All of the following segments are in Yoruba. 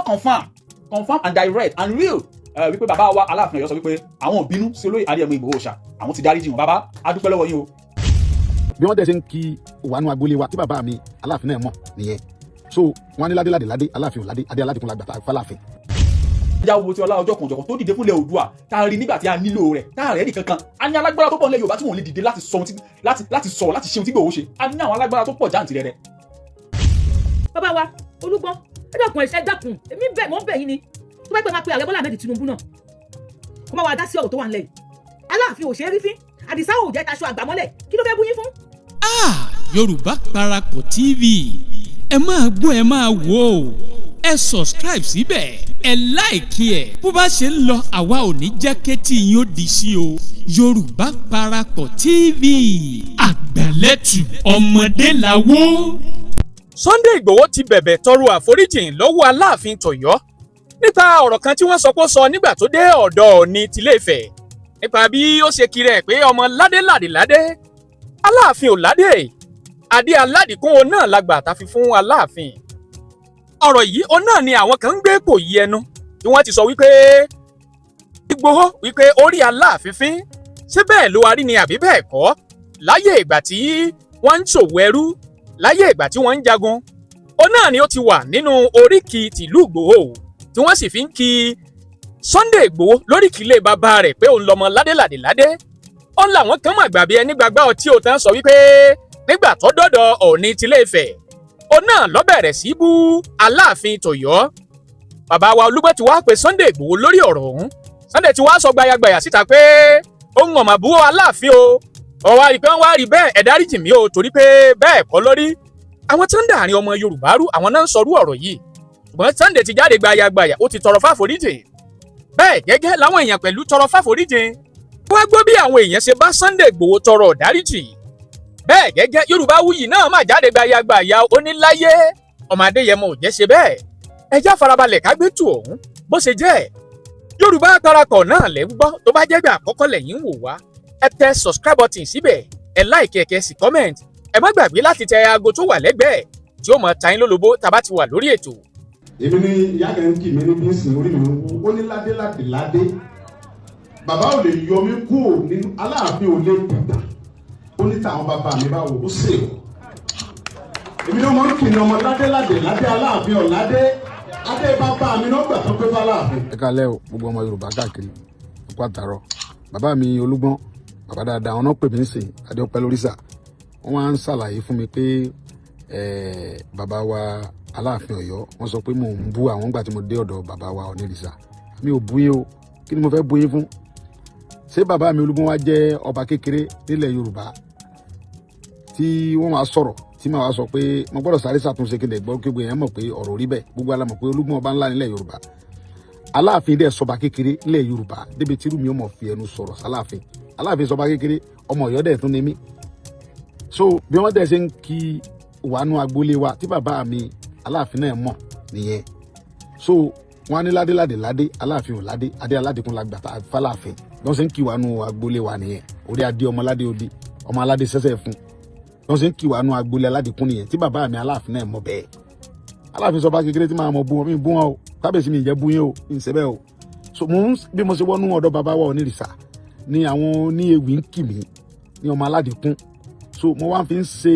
Confirm and direct and real wípé bàbá wa Aláàfin Ọ̀yọ́ sọ wípé àwọn ò bínú sí olóyè Adéyẹmọ Ìgbòho Òòṣà, àwọn ti dáríjì wọn. Bàbá, a dúpẹ́ lọ́wọ́ yín o. Bí wọ́n tẹ̀ ṣe ń kí wàánu agboolé wa tí bàbá mi Aláàfin náà mọ̀ nìyẹn. So wọ́n á ní ládé ládé ládé, Aláàfin ò ládé, adé aládìkún la gbàtà fáláàfin. Ẹja wo ti ọlá ọjọ́ kan òjọ̀kan tó dìde fúnlẹ̀ Oòduà tá a rí nígbà tí a nílò rẹ̀, tá a rẹ̀ nìkankan. A ní alágbára tó pọ̀ nílẹ̀ Yorùbá tí wọ́n lè dìde láti sọ ohun tí láti sọ̀rọ̀, láti ṣe ohun tí Ìgbòho ṣe. A ní àwọn alágbára tó pọ̀ jáǹtìrẹrẹ. Bàbá wa Olúgbọ́n, ẹ dákun, ẹ dákun, èmi bẹ̀ mọ́ bẹ̀ yín ni. Tó bá pẹ́, máa pe Ààrẹ Bọ́lá Ahmed Tinubu náà kó má wàá dá sí ọ̀rọ̀ tó wà nílẹ̀ yìí. Aláàfin ò ṣe é rí fín, Àdìsá ò jẹ́ taṣọ àgbàmọ́lẹ̀. Kí ló fẹ́ bú yín fún? Ah, Yorùbá Parapọ̀ TV, ẹ máa gbọ́, ẹ máa wò ó, ẹ subscribe síbẹ̀, ẹ like ẹ̀. Bó bá ṣe ń lọ, àwa ò ní jẹ́ kétí yín ó di sí o. Yorùbá Parapọ̀ TV, àgbàlẹ́tù ọmọdé làwọ̀. Sunday Ìgbòho ti bẹ̀bẹ̀ tọrọ àforíjìn lọ́wọ́ Aláàfin tọ̀yọ́ nípa ọ̀rọ̀ kan tí wọ́n sọ pé ó sọ nígbà tó dé ọ̀dọ̀ Ọọ̀ni tìlé-Ifẹ̀, nípa bí ó ṣe kiri ẹ̀ pé ọmọ ládé ládé ládé, Aláàfin ò ládé, adé aládìkún òun náà la gbà tá fi fún Aláàfin. Ọ̀rọ̀ yìí òun náà ni àwọn kan ń gbé kò yí ẹnu tí wọ́n ti sọ wípé Ìgbòho wípé orí Aláàfin fín. Ṣé bẹ́ẹ̀ ló wá rí ni àbí bẹ́ẹ̀ kọ́? Láyé ìgbà tí wọ́n ń ṣòwò ẹrú, láyé ìgbà tí wọ́n ń jagun, òun náà ni ó ti wà nínú oríkì tìlú Ìgbòho tí wọ́n sì fi ń kí Sunday Ìgbòho lóríkì ilé bàbá rẹ̀ pé òun lọmọ ládéládé ládé. Ó làwọn kan mà gbàbí ẹni gbàgbá ọtí ò tán sọ wípé nígbà tó dọ́dọ̀ Ọọ̀ni tilé Ifẹ̀, òun náà ló bẹ̀rẹ̀ sí bú Aláàfin tọ̀yọ́. Bàbá wa Olúgbọ́n ti wá pé Sunday Ìgbòho lórí ọ̀rọ̀ ọ̀hún. Sunday ti wá sọ gbayagbaya síta pé òun ọ̀mà bú Aláàfin o. Ọ̀wá rí pé wọ́n wá rí bẹ́ẹ̀, ẹ dáríjì mí o, torí pé bẹ́ẹ̀ kọ́ lórí. Àwọn tó ń dàrin ọmọ Yorùbá rú, àwọn náà ń sọrú ọ̀rọ̀ yìí. Ṣùgbọ́n Sunday ti jáde gbayagbaya, ó ti tọrọ fáforíjì. Bẹ́ẹ̀ gẹ́gẹ́ làwọn èèyàn pẹ̀lú tọrọ fáforíjì. Wá gbọ́ bí àwọn èèyàn ṣe bá Sunday Ìgbòho tọrọ ìdáríjì. Bẹ́ẹ̀ gẹ́gẹ́, Yorùbá Wuyì náà má jáde gbayagbaya, ó ní láyé, ọmọ Adéyẹmọ ò jẹ́ ṣe bẹ́ẹ̀. Ẹ já farabalẹ̀ ká gbé tù ọ̀hún bó ṣe jẹ́. Yorùbá Parapọ̀ náà lẹ́ ń gbọ́. Tó bá jẹ́ gbà àkọ́kọ́ lẹ́yìn ń wò wá, ẹ tẹ subscribe button síbẹ̀, ẹ like, ẹ kẹ́ sì comment. Ẹ má gbàgbé láti tẹ aago tó wà lẹ́gbẹ̀ẹ́ tí ó mọ̀ ta yín lólobó tá a bá ti wà lórí ètò. Èmi ní ìyá kan ń kì mí ní bíìsì, orí mi ń wú. Ó ní ládé ládé ládé, bàbá ò lè yọ mí kúrò nínú, Aláàfin ò lè pìtà. Ó ní tàwọn bàbá mi báwo ó sè o. Èmi ní ọmọ ń kì ní ọmọ ládé ládé ládé, Aláàfin ọ̀ládé, adé bàbá mi náà gbà tó pé fáláàfin. Ẹ kálẹ́ o, gbogbo ọmọ Yorùbá káàkiri, ẹ kú àtàrọ. Bàbá mi Olúgbọ́n, bàbá dáadáa, àwọn náà pè mí ń sìn adéọpẹ lóríṣà. Wọ́n wá ń ṣàlàyé fún mi pé bàbá wa Aláàfin Ọ̀yọ́, wọ́n sọ pé mò ń bú àwọn nígbà tí mo dé ọ̀dọ̀ bàbá wa Onírìṣà. Mi ò bú yín o. Kí ni mo fẹ́ bú yín fún? Ṣé bàbá mi Olúgbọ́n wá jẹ́ ọba kékeré nílẹ̀ Yorùbá tí wọ́n máa sọ̀rọ̀ tí màá wá sọ pé mo gbọ́dọ̀ sáré ṣàtúnṣe kí n lè gbọ́ kí gbogbo èèyàn mọ̀ pé ọ̀rọ̀ rí bẹ́ẹ̀? Gbogbo ala mọ̀ pé Olúgbọ́n ọba ńlá nílẹ̀ Yorùbá. Aláàfin dẹ̀ sọba kékeré nílẹ̀ Yorùbá débi tírú mi ò mọ̀ fi ẹnu sọ̀rọ̀ sáláàfin. Aláàfin sọba kékeré, ọmọ Ọ̀yọ́ dẹ̀ tún ni mí. So bí wọ́n dẹ̀ ṣe ń kí wàánu agboolé wa tí bàbá mi Aláàfin náà mọ̀ nìyẹn. So wọ́n á ní ládé ládé ládé, Aláàfin ò ládé, adé aládìkún la gbà fáláàfin. Bí wọ́n ṣe ń kí wàánu agboolé wa nìyẹn. Orí adé ọmọ aládé odi ọmọ aládé sẹ́sẹ̀ fún. Bí wọ́n ṣe ń kí wàánu agboolé aládìkún nìyẹn tí bàbá mi Aláàfin náà mọ̀ bẹ́ẹ̀. Aláàfin sọba kékeré tí màá mọ̀ bú wọn, mi bú wọn o. Kábíyèsí, mi ìjẹ́ bú yín o, mi ń ṣe bẹ́ẹ̀ o. So mo ń bí mo ṣe wọnú ọ̀dọ̀ bàbá wa Onírìṣà ni àwọn oní ewì ń kì mí ní ọmọ aládìkún. So mo wá fi ń ṣe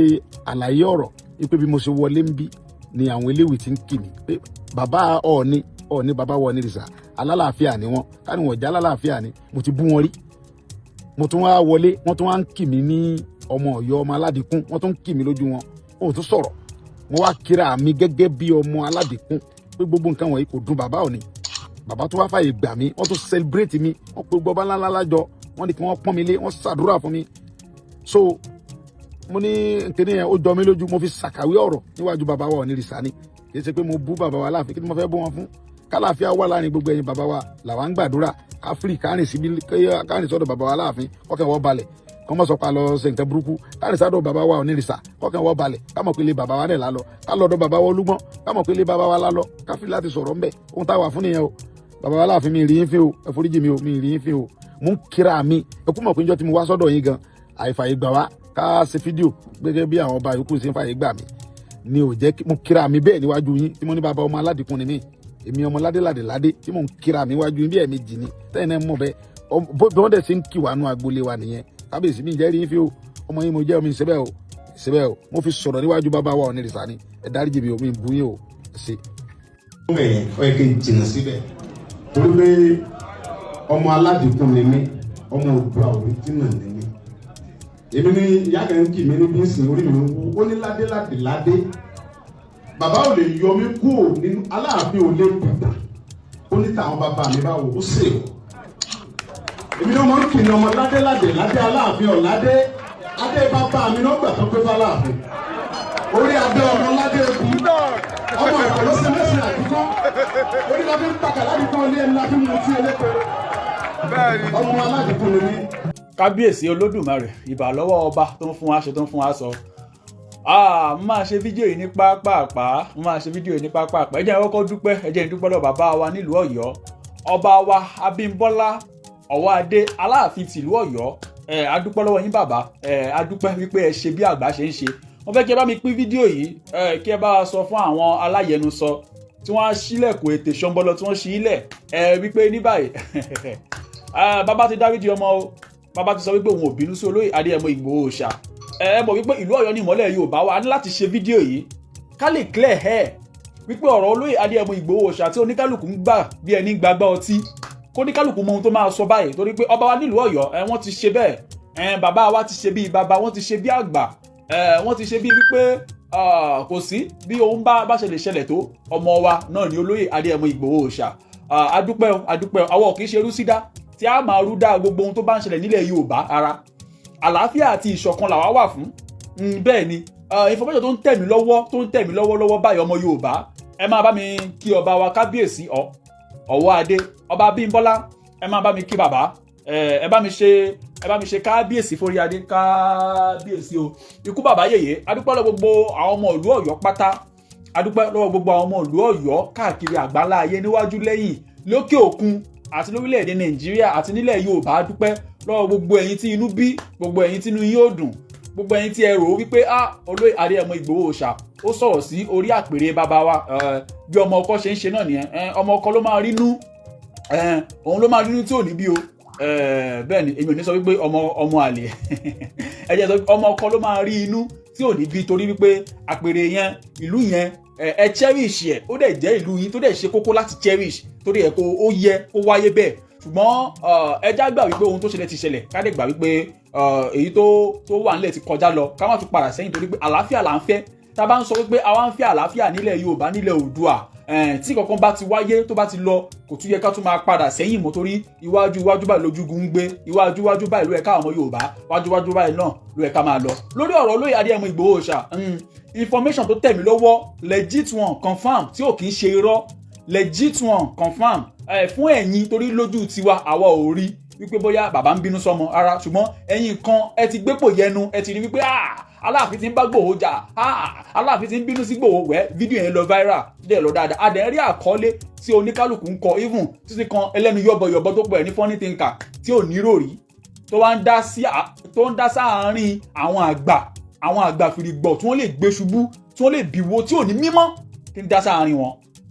àlàyé ọ̀rọ̀ wípé bí mo ṣe wọlé ń bí ni àwọn eléwì ti ń kì mí pé bàbá Ọọ̀ni, Ọọ̀ni, bàbá wa Onírìṣà, alálàáfíà ni wọn. Káni wọn jẹ́ alálàáfíà ni mo ti bú wọn rí. Mo tún wá wọlé, wọ́n tún wá ń kì mí ní ọmọ Ọ̀yọ́, ọmọ aládìkún. Wọ́n tún ń kì mí lójú wọn, wọn ò tún sọ̀rọ̀. Mo wá kíra mi gẹ́gẹ́ bí ọmọ aládìkún pé gbogbo nǹkan wọ̀nyí kò dùn bàbá Ọọ̀ni. Bàbá tó wá fàyè gbà mí, wọ́n tún celebrate mi, wọ́n pe gbọ́ bá ńláńlá lájọ, wọ́n ní kí wọ́n pọ́n mi lé, wọ́n ṣàdúrà fún mi. So mo ní nkíní yẹn ó jọ mí lójú. Mo fi ṣàkàwé ọ̀rọ̀ níwájú bàbá wa Onírìṣà ni. Kì í ṣe pé mo bú bàbá wa láàfin. Kí ni mo fẹ́ bú wọn fún? Kálàáfíà wà láàrin gbogbo ẹ̀yin bàbá wa làwa ń gbàdúrà. Káfírí kárìn síbi, kárìn sọ́dọ̀ bàbá wa láàfin, kọ́kẹ́ wọ́n balẹ̀, kọ́ mọ́ sọ pa lọ ṣe nǹkan burúkú. Kárìn sọ́dọ̀ bàbá wa Onírìṣà, kọ́kẹ́ wọ́n balẹ̀, ká mọ̀ pé ilé bàbá wa náà lálọ. Ká lọ́dọ̀ bàbá wa Olúgbọ́n, ká mọ̀ pé ilé bàbá wa lálọ. Káfírí láti sọ̀rọ̀ ńbẹ̀. Ohun táwa fún nìyẹn o. Bàbá wa láàfin, mi rí yín fín o, ẹ foríjì mi o, mi rí yín fín o. Mo ń kíra mi. Ẹ kú mọ̀ pé njọ́ tí mo wá sọ́dọ̀ yín gan, àìfàyè gbà wá ká ṣe fídíò gẹ́gẹ́ bí àwọn ọba yòókù ṣe ń fàyè gbà mí ni ò jẹ́ mo kíra mi bẹ́ẹ̀ níwájú yín tí mo ní bàbá ọmọ aládìkún ni mí. Èmi ọmọ ládéládé ládé tí mò ń kíra mi wájú bí ẹ̀ẹ̀mejì ni tẹ́yìn náà mọ̀ bẹ́ẹ̀. Bí wọ́n dẹ̀ ṣe ń kí wa nú agboolé wa nìyẹn. Kábíyèsí, mi jẹ́ rí yín fi o. Ọmọ yín mo jẹ́ omi ìṣẹ́bẹ̀ o, ìṣẹ́bẹ̀ o. Mo fi sọ̀rọ̀ níwájú bàbá wa Ọ̀nìrìsà ni. Ẹ dáríjì mi o, mi ń bú yín o. Ẹ ṣe. Bẹ́ẹ̀ yẹn, ó yẹ kí n jìnnà síbẹ̀ torí pé ọmọ aládìkún ni mí, ọmọ Oòduà original ni mí. Èmi ní ìyá kan ń kì mí níbí ìsìn, orí mi ń wú. Ó ní ládé ládé ládé, bàbá ò lè yọ mí kúrò nínú, Aláàfin ò lè pìtà. Ó ní tàwọn bàbá mi báwo, ó sè o. Èmi náà máa ń kì ní ọmọ ládé ládé ládé, Aláàfin ọ̀ládé adé bàbá mi náà gbà tó pé fáláàfin orí adé, ọmọ ládé eku, ọmọ ẹ̀kọ́ ló ṣe mẹ́sìn àdúgbò orí la fi ń pàkà ládùúgbò ilé ẹni la fi ń mutí eléko. Ọmọ aládùúgbò ni mí. Kábíyèsí Olódùmarè, ìbà lọ́wọ́ ọba tó ń fún wa ṣe, tó ń fún wa sọ. Ah, mo máa ṣe fídíò yìí ní pápápá, mo máa ṣe fídíò yìí ní pápápá. Ẹ jẹ́ n kọ́kọ́ dúpẹ́, ẹ jẹ́ n dúpẹ́ lọ́wọ́ bàbá wa nílùú Ọ̀yọ́, ọba wa Abímbọ́lá Ọwọ́adé, Aláàfin tìlú Ọ̀yọ́. Ẹ adúpẹ́ lọ́wọ́ yín, bàbá. Ẹ adúpẹ́ wípé ẹ ṣe bí àgbà ṣe ń ṣe. Mo fẹ́ kí ẹ bá mi pín fídíò yìí, ẹ kí ẹ bá wa sọ fún àwọn aláyẹnusọ tí wọ́n á ṣílẹ̀kùn ètè ṣọ́nbọ́lọ́ tí wọ́n ṣí ilẹ̀ ẹ wípé ní báyìí, bàbá ti dáríjì ọmọ o. Bàbá ti sọ wípé òun ò bínú sí olóyè Adéyẹmọ Ìgbòho Òòṣà. Ẹ mọ̀ wípé ìlú Ọ̀yọ́ ní ìmọ́lẹ̀ Yorùbá wa. A ní láti ṣe fídíò yìí ká lè clear air wípé ọ̀rọ̀ olóyè Adéyẹmọ Ìgbòho Òòṣà tí oníkálukú ń gbà bí ẹni gbàgbá ọtí, kó oníkálukú mọ ohun tó máa sọ báyìí, torí pé ọba wa nílùú Ọ̀yọ́, ẹ wọ́n ti ṣe bẹ́ẹ̀. Ẹ bàbá wa ti ṣe bí bàbá, wọ́n ti ṣe bí àgbà, ẹ wọ́n ti ṣe bí wípé kò sí bí ohun bá ṣe lè ṣẹlẹ̀ tó, ọmọ wa náà ní olóyè Adéyẹmọ Ìgbòho Òòṣà. Adúpẹ́ o, adúpẹ́ o. Àwọn kì í ṣe rúsídá tí a máa rú dá gbogbo ohun tó bá ń ṣẹlẹ̀ nílẹ̀ Yorùbá ara. Àlàáfíà àti ìṣọ̀kan làwa wà fún. Bẹ́ẹ̀ ni, information tó ń tẹ̀ mí lọ́wọ́, tó ń tẹ̀ mí lọ́wọ́ lọ́wọ́ báyìí, ọmọ Yorùbá, ẹ máa bá mi kí ọba wa, kábíyèsí Ọwọ́ Adé, ọba Bímbọ́lá. Ẹ máa bá mi kí bàbá. Ẹ bá mi ṣe kábíyèsí forí adé, kábíyèsí o, ikú bàbá yèyé. Adúpẹ́ lọ́wọ́ gbogbo àwọn ọmọ ìlú Ọ̀yọ́ pátá. Adúpẹ́ lọ́wọ́ gbogbo àwọn ọmọ ìlú Ọ̀yọ́ káàkiri àgbáńlá ayé, níwájú, lẹ́yìn, lókè òkun àti lórílẹ̀‐èdè Nàìjíríà àti nílẹ̀ Yorùbá. Adúpẹ́ lọ́wọ́ gbogbo ẹ̀yin tí inú bí, gbogbo ẹ̀yin tí inú yín ò dùn, gbogbo ẹ̀yin tí ẹ rò ó wípé ah, olóyè Adéyẹmọ Ìgbòho Òòṣà ó sọ̀rọ̀ sí orí àpèrè bàbá wa. Bí ọmọ ọkọ ṣe ń ṣe náà nìyẹn. Ọmọ ọkọ ló máa rínú, òun ló máa rínú tí ò ní bí o. Bẹ́ẹ̀ ni, èmi ò ní sọ wípé ọmọ ọmọ àlè. Ẹ jẹ́ sọ pé ọmọ ọkọ ló máa rí inú tí ò ní bí, torí wípé àpèrè yẹn, ìlú yẹn, ẹ cherish ẹ, ó dẹ̀ jẹ́ ìlú yín tó dẹ̀ ṣe kókó láti cherish, torí ẹ kó ó yẹ kó wáyé bẹ́ẹ̀. Ṣùgbọ́n ẹ já gbà wípé ohun tó ṣẹlẹ̀ ti ṣẹlẹ̀, ká dẹ̀ gbà wípé èyí tó wà nílẹ̀ ti kọjá lọ, ká má tún padà sẹ́yìn, torí pé àlàáfíà là ń fẹ́. Tá a bá ń sọ wípé àwa ń fẹ́ àlàáfíà nílẹ̀ Yorùbá, nílẹ̀ Oòduà, tí kankan bá ti wáyé tó bá ti lọ, kò tún yẹ ká tún máa padà sẹ́yìn mọ́, torí iwájú iwájú báyìí lójúgun ń gbé, iwájú iwájú báyìí ló yẹ ká ọmọ Yorùbá, iwájú iwájú báyìí náà ló yẹ ká máa lọ. Lórí ọ̀rọ̀ olóyè Adéyẹmọ Ìgbòho Òòṣà, information tó tẹ̀ mí lọ́wọ́, legit one, confirm, tí ò kì í ṣe irọ́, legit one, confirm fún ẹ̀yin, torí lójú tiwa àwa ò rí wípé bóyá bàbá ń bínú sọmọ rárá. Ṣùgbọ́n ẹ̀yin kan, ẹ ti gbépò yẹnu, ẹ ti rí wípé ah, Aláàfin ti ń bá Gbòho jà, ah, Aláàfin ti ń bínú sí Gbòho. Wẹ́ fídíò yẹn lọ viral dẹ̀ lọ dáadáa, a dẹ̀ rí àkọlé tí oníkálukú ń kọ, even títí kan ẹlẹ́nu yọ̀bọ̀yọ̀bọ̀ tó pẹ̀ ní funny thinker tí ò ní ròrí, tó wá ń dá sí, tó ń dá sáàárín àwọn àgbà, àwọn àgbà fìrìgbọ̀ tí wọ́n lè gbé ṣubú, tí wọ́n lè bìwó, tí ò ní mímọ́, tí ń dá sáàárín wọn.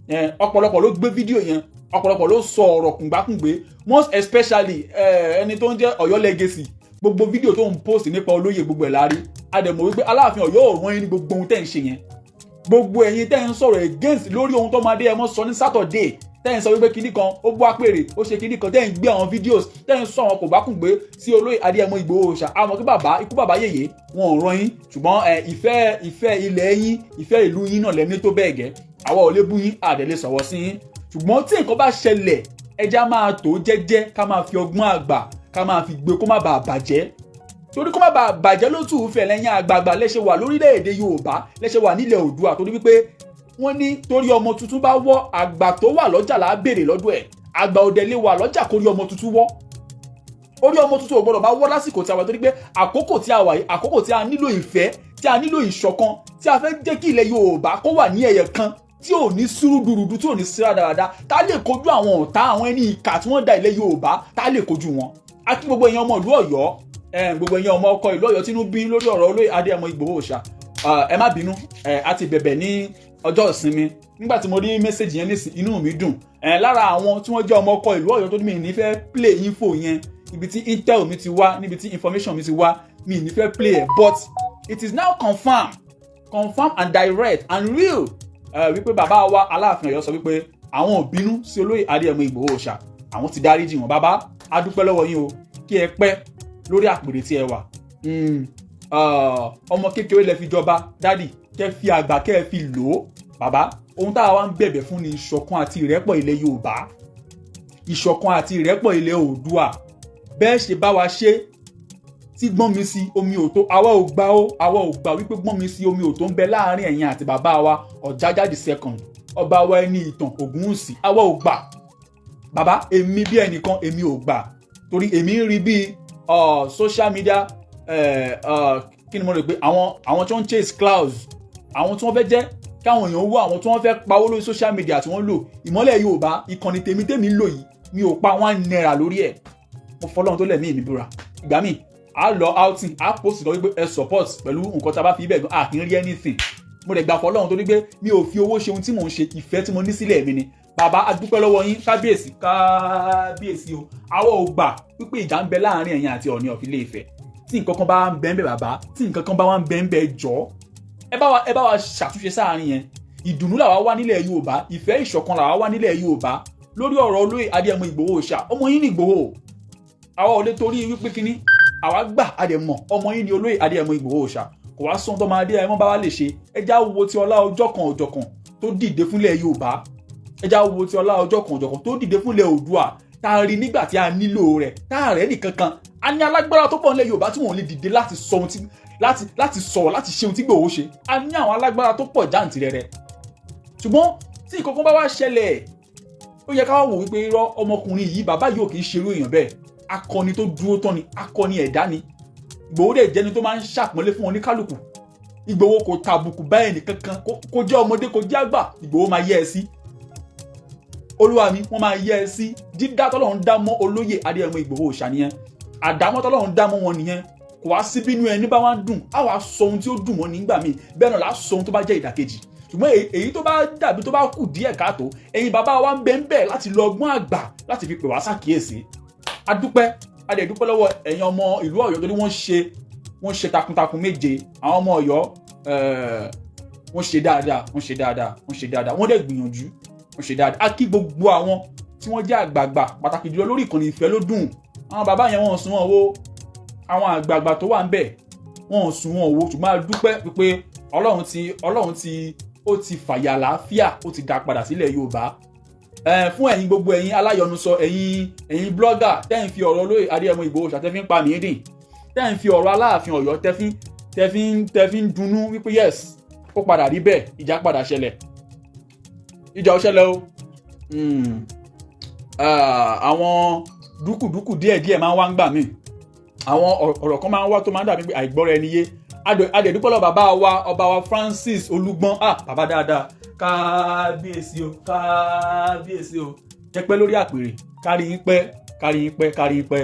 Ọ̀pọ̀lọpọ̀ ló gbé fídíò yẹn, ọ̀pọ̀lọpọ̀ ló sọ ọ̀rọ̀ kùngbákùngbé, most especially ẹni tó ń jẹ́ Ọ̀yọ́ Legacy. Gbogbo fídíò tó ń post nípa olóyè, gbogbo ẹ̀ lárí. A dẹ̀ mọ̀ wípé Aláàfin Ọ̀yọ́ ò rán yín ní gbogbo ohun tẹ́ ń ṣe yẹn. Gbogbo ẹ̀yin tẹ́ ń sọ̀rọ̀ against lórí ohun tó máa dé ẹ mọ́ sọ ní Saturday, tẹ́ ń sọ wípé kinní kan ó bú àpèrè, ó ṣe kinní kan, tẹ́ ń gbé àwọn videos, tẹ́ ń sọ àwọn kò bá kùn gbé sí olóyè Adéyẹmọ Ìgbòho Òòṣà, àmọ́ kí bàbá, ikú bàbá yèyé, wọn ò rán yín. Ṣùgbọ́n ìfẹ́ ilẹ̀ yín, ìfẹ́ ìlú yín náà lẹ́ni tó bẹ́ẹ̀ gẹ́. Àwa ò lè bú yín, àdẹ̀ lè sọ̀rọ̀ sí yín. Ṣùgbọ́n tí nǹkan bá ṣẹlẹ̀, ẹja máa tó jẹ́jẹ́, ká máa fi ọgbọ́n àgbà ká máa fi gbé, kó má bàa bàjẹ́, torí kó má bàa bàjẹ́ ló tù ú fẹ̀ lẹ́yìn àgbààgbà lẹ́ṣẹ̀ wà lórílẹ̀‐èdè Yorùbá, lẹ́ṣẹ̀ wà nílẹ̀ Oòduà, torí wípé wọ́n ní torí ọmọ tuntun bá wọ́, àgbà tó wà lọ́jà là á béèrè lọ́dọ̀ ẹ̀. Àgbà òdẹ lè wà lọ́jà kórí ọmọ tuntun wọ́. Orí ọmọ tuntun ò gbọ́dọ̀ bá wọ́ lásìkò tí a wà, torí pé àkókò tí a wà yìí, àkókò tí a nílò ìfẹ́, tí a nílò ìṣọ̀kan, tí a fẹ́ jẹ́ kí ilẹ̀ Yorùbá kó wà ní ẹ̀yẹ kan, tí ò ní sùúrùdùrùdù, tí ò ní síra dáradára, tá a lè kojú àwọn ọ̀tá, àwọn ẹni ìkà tí wọ́n da ilẹ̀ Yorùbá, tá a lè kojú wọn. A kí gbogbo èèyàn ọmọ ìlú Ọ̀yọ́, gbogbo èèyàn ọmọ ọkọ ìlú Ọ̀yọ́ tínú bí lórí ọ̀rọ̀ olóyè Adéyẹmọ Ìgbòho Òòṣà. Ẹ má bínú, a ti bẹ̀bẹ̀ ní ọjọ́ ìsinmi. Nígbà tí mo rí message yẹn nísìn, inú mi dùn. Ẹ̀ lára àwọn tí wọ́n jẹ́ ọmọ ọkọ ìlú Ọ̀yọ́ tó ní mi ní fẹ́ play info yẹn, ibi tí intel mi ti wá, níbi tí information mi ti wá, mi ní fẹ́ play ẹ̀, but it is now confirmed, confirm and direct and real, wípé bàbá wa Aláàfin Ọ̀yọ́ sọ wípé àwọn ò bínú sí olóyè Adéyẹmọ Ìgbòho Òòṣà, àwọn ti dáríjì wọn. Bàbá, a dúpẹ́ lọ́wọ́ yín o, kí ẹ pẹ́ lórí àpèrè tí ẹ wà. Ọmọ kékeré lẹ fi jọba, daddy, kẹ́ fi àgbà kẹ́ ẹ fi lò ó. Bàbá, ohun táwa wá ń bẹ̀bẹ̀ fún ni ìṣọ̀kan àti ìrẹ́pọ̀ ilẹ̀ Yorùbá, ìṣọ̀kan àti ìrẹ́pọ̀ ilẹ̀ Oòduà. Bẹ́ẹ̀ ṣe bá wa ṣe tí gbọ́n mi sí omi ò tó, àwa ò gbà ó, àwa ò gbà wípé gbọ́n mi sí omi ò tó ń bẹ láàrin ẹ̀yin àti bàbá wa Ọ̀jájá the Second, ọba wa ẹni ìtàn Ògúnwùsì. Àwa ò gbà, bàbá. Èmi bí ẹnìkan, èmi ò gbà, torí èmi ń rí bí social media, kí ni mo rò pé àwọn tí wọ́n ń chase clout, àwọn tí wọ́n fẹ́ jẹ́ káwọn èèyàn wó, àwọn tí wọ́n fẹ́ pawó lórí social media tí wọ́n lò. Ìmọ́lẹ̀ Yorùbá, ìkànnì tèmi tèmi ń lò yìí, mi ò pa ₦1 lórí ẹ̀. Mo fọlọ́run tó lẹ̀mí mi búra. Ìgbà míì a lọ outing, a post lọ wípé ẹ support pẹ̀lú nǹkan tí a bá fi ibẹ̀ gan, a kì í rí anything. Mo dẹ̀ gbà fọlọ́run torí pé mi ò fi owó ṣe ohun tí mò ń ṣe, ìfẹ́ tí mo ní sílẹ̀ mi ni. Bàbá, a dúpẹ́ lọ́wọ́ yín. Kábíyèsí, kábíyèsí o. Àwọn ò gbà wípé ìjà ń bẹ láàrin ẹ̀yin àti Ọọ̀ni of Ilé Ifẹ̀. Tí nǹkan kan bá ń bẹ ń bẹ, bàbá, tí nǹkan kan bá wà ń bẹ ń bẹ, jọ̀ọ́, ẹ bá wa ṣàtúnṣe sáàrin yẹn. Ìdùnnú làwa wá nílẹ̀ Yorùbá, ìfẹ́ ìṣọ̀kan làwa wá nílẹ̀ Yorùbá lórí ọ̀rọ̀ olóyè Adéyẹmọ Ìgbòho Òòṣà. Ọmọ yín ní Ìgbòho. Àwa ò lè torí wípé kínní àwa gbà àdẹ̀mọ̀ ọmọ yín ní olóyè Adéyẹmọ Ìgbòho Òòṣà. Kò wá sóhun tó máa Adéyẹmọ bá wa lè ṣe. Ẹ já wo ti ọlá ọjọ́ kan ọjọ́ kan tó dìde fúnlẹ̀ Yorùbá, ẹ já wo ti ọlá ọjọ́ kan ọjọ́ kan tó dìde fúnlẹ̀ Oòduà, tá a rí nígbà tí a nílò rẹ̀, tá a rẹ̀ nìkan kan. A ní alágbára tó pọ̀ nílẹ̀ Yorùbá tí wọ́n lè dìde láti sọ ohun tí láti sọ̀rọ̀, láti ṣe ohun tí Ìgbòho ṣe. A ní àwọn alágbára tó pọ̀ jàǹtìrẹrẹ, ṣùgbọ́n tí ìkọ̀kan bá wá ṣẹlẹ̀, ó yẹ ká wá wò wípé irọ́, ọmọkùnrin yìí, bàbá yìí ò kì í ṣerú èèyàn bẹ́ẹ̀. Akọni tó dúró tán ni, akọni ẹ̀dá ni Ìgbòho. Dẹ̀ jẹ́ni tó máa ń ṣàpọ́nlé fún oníkálukú. Ìgbòho kò tàbùkù bá ẹnì kankan, kó jẹ́ ọmọdé, kó jẹ́ àgbà. Ìgbòho máa yẹ ẹ sí, olúwa mi, wọ́n máa yẹ ẹ sí. Dídá tọ́lọ́run dá mọ́ olóyè Adéyẹmọ Ìgbòho Òòṣà nìyẹn, àdámọ́ tọ́lọ́run dá mọ́ wọn nìyẹn. Kò wá sí bínú ẹni bá wá ń dùn, á wàá sọ ohun tí ó dùn mọ́ nígbà míì, bẹ́ẹ̀ náà là á sọ ohun tó bá jẹ́ ìdàkejì. Ṣùgbọ́n èyí tó bá dàbí tó bá kù díẹ̀ káàtó, ẹ̀yin bàbá wa ń bẹ ń bẹ̀ láti lọ ọgbọ́n àgbà láti fi pè wá ṣàkíyèsí. Adúpẹ́, adẹ̀dúpẹ́ lọ́wọ́ ẹ̀yin ọmọ ìlú Ọ̀yọ́ torí wọ́n ṣe takuntakun méje. Àwọn ọmọ Ọ̀yọ́, wọ́n ṣe dáadáa, wọ́n ṣe dáadáa, wọ́n ṣe dáadáa, wọ́n dẹ̀ gbìyànjú, wọ́n ṣe dáadáa. A kí gbogbo àwọn tí wọ́n jẹ́ àgbààgbà, pàtàkì jùlọ lórí ìkànnì Ìfẹ́ ló dùn. Àwọn bàbá yẹn, wọ́n sún wọn wo, àwọn àgbààgbà tó wà ń bẹ̀, wọ́n sún wọn wo. Ṣùgbọ́n a dúpẹ́ wípé Ọlọ́run ti ó ti fàyà àlàáfíà, ó ti dá padà sílẹ̀ Yorùbá fún ẹ̀yin gbogbo ẹ̀yin aláyọnusọ, ẹ̀yin blogger tẹ́ ń fi ọ̀rọ̀ olóyè Adéyẹmọ Ìgbòho ṣàtẹ́fín pa mí dìn, tẹ́ ń fi ọ̀rọ̀ Aláàfin Ọ̀yọ́ tẹ́fín dunnú wípé yes, ó padà rí bẹ́ẹ̀, ìjà padà ṣẹlẹ̀. Ìjà ó ṣẹlẹ̀ o. Àwọn dúkùdúkù díẹ̀díẹ̀ máa ń wá ń gbà míì, àwọn ọ̀rọ̀ kan máa ń wá tó máa ń dàbí pé àìgbọ́ra ẹni yé. Adẹ̀dúpẹ́ lọ bàbá wa, ọba wa Francis Olúgbọ́n. Ah, bàbá dáadáa, kábíyèsí o, kábíyèsí o. Jẹ́ pẹ́ lórí àpèrè, kárí yín pẹ́, kárí yín pẹ́, kárí yín pẹ́.